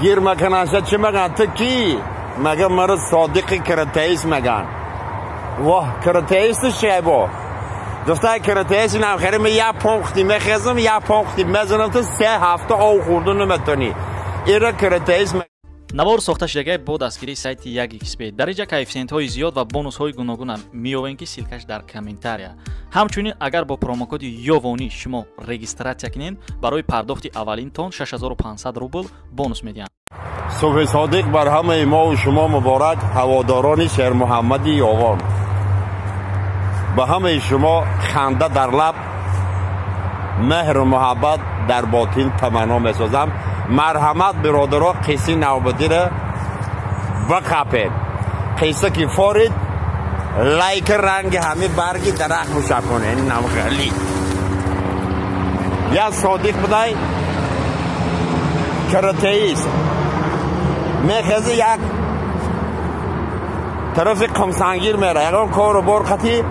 Гир мекунанша чӣ меган? Ту кӣ? Мага мара Содиқи каратеист меган. Воҳ, каратеисту шебо. Духтар каратеист инам хеле ме як пункти мехезам, як пункти мезанам, ту 3 ҳафта ов хӯрду наметонӣ. Ира каратеист. Навор сохта шудагай бо дастгирии сайти 1xBet. Дар инҷа коэффисиентҳои зиёд ва бонусҳои гуногуна меёбем, ки ссылка ш дар комментария. Ҳамчунин, агар бо промокоди Ёвонӣ шумо регистрация кунед, барои пардохти аввалинтон 6500 рубл бонус медиҳанд. Субҳи содиқ бар ҳамаи мову шумо муборак, ҳаводорони Шермуҳаммади Ёвон. Ба ҳамаи шумо ханда дар лаб, меҳру муҳаббат дар ботин таманно месозам. Марҳамат, биродаро, қисси навбатиро бақапед. Қисса ки форид, лайк ранги ҳами барги дарахт мушаконед. Навғали як Содиқ будай, каратеист. Мехези, як тарафи Қумсангир мера, ягон кору бор қатӣ.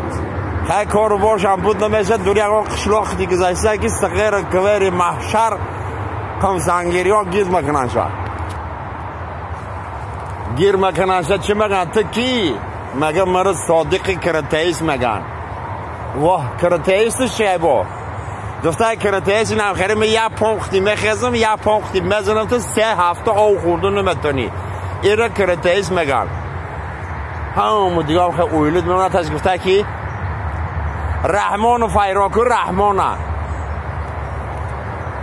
Хай, кору боршам буд намешад, дур ягон қишлоқ қити гузашта, ки сағери квери маҳшар қумсангириҳо гир мекунанша. Гир мекунанша чӣ меган? Ту кӣ? Мага мара Содиқи каратеист меган. Воҳ, каратеисту шебо. Духтар каратеист инам хеле ме як пункти мехезам, як пункти мезанам, ту 3 ҳафта ов хӯрду наметонӣ. Ира каратеист меган. Ҳаму дигар хе уйлуд мемонад. Таш гуфта, ки Раҳмону файроку, Раҳмона,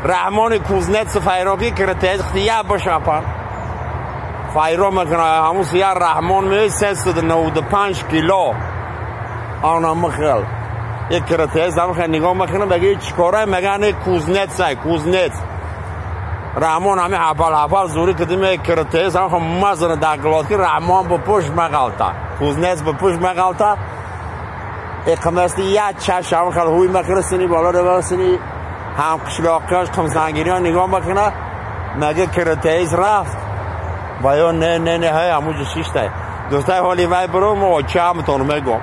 Раҳмони кузнец файроки каратеист я бошапан файро мекуна. Ҳамун я Раҳмон меои, 395 кило ана михел як каратеист ҳам хел нигоҳ мекунам, меги чикора? Меган кузнец ай кузнец. Раҳмон ҳами ҳапал ҳапал зури кидиме, каратеист ҳам хел мазана дар глотки. Раҳмон ба пушт меғалта, кузнец ба пушт меғалта. Иқмасти як чашм хел ҳуй мекуна, сини боло ро, сини ҳам қишлоқиёш қумсангириҳо нигоҳ мекуна, мега каратеист рафт ва ё не, не, не, ҳай ҳамуҷо шиштай. Дӯстай, ҳоли вай биро, мо очаамтон мегом.